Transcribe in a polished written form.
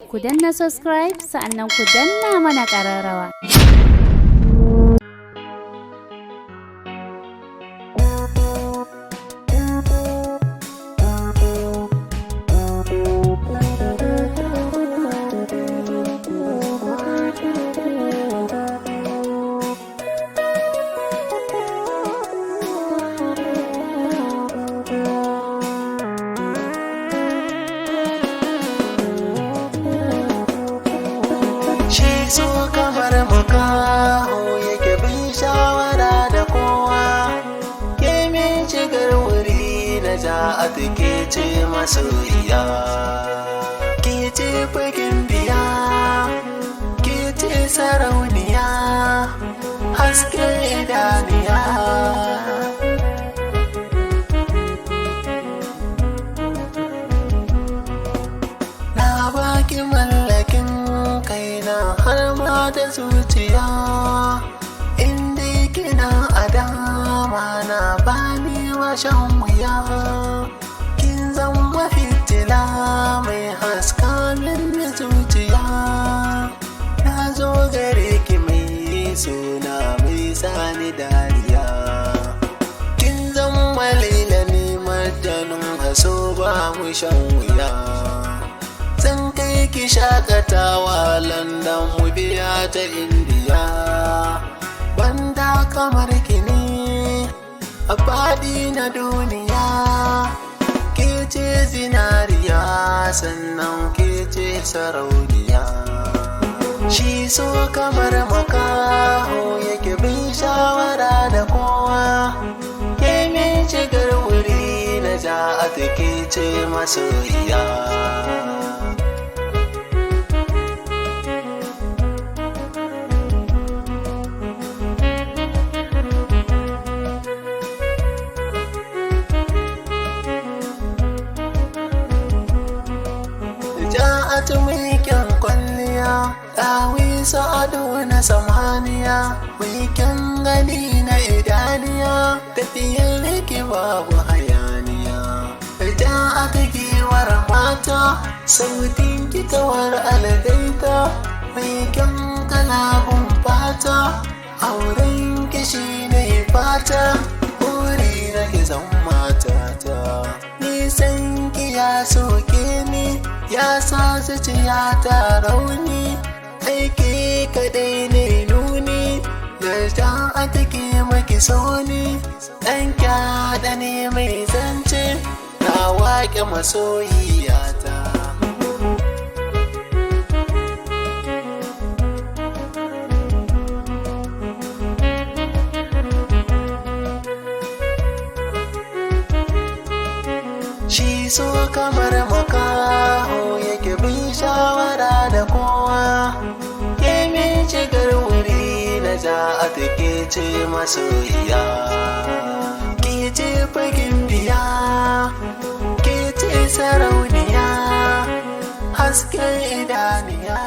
Ku danna subscribe, sa'annan ku danna mana ƙararrawa. Shi so kamar makaho yake bin shawara da kowa. Ke min shigar wuri na ja a ke ce masoyiya. Ke ce fagen biya, ke ce sarauniya, hasken idaniya. Na baki mallakin kaina har ma da zuciya. Inda kina a dama na bani shan wuya. Kin zama fitila mai haska min zuciya. Na zo gare ki mai suna mai sani dariya. Kin zama laila ni majanun haso ba mu shan wuya. Zan kai ki shakatawa London, mu biya ta Indiya. Banda kamar ki ne a faɗi na duniya. Ke ce zinariya, sannan ke ce sarauniya. Shi so kamar makaho yake bin shawara da kowa. Ke min shigar wuri na ja a ke ce masoyiya. Ja'at mai kyan kwalliya, ɗawi ado na samaniya, mai kyan gani na idaniya, tafiyar rike babu hayaniya. Ja'at giwar mata, sautin kitawar algaita, mai kyan kalabun fata, auren kishi ne fata, buri na ki zan matata. Nisan ki ya soke ni, ya sa zuciya ta rauni, aiki kaɗai ne nuni, yarda a take maki soni, ɗan kyaɗa ne mai zance, na waƙe masoyiyata. Shi so kamar makaho yake bin shawara da kowa. Ke min shigar wuri na ja a take ce masoyiya. Ke ce fagen biya, ke ce sarauniya, hasken idaniya.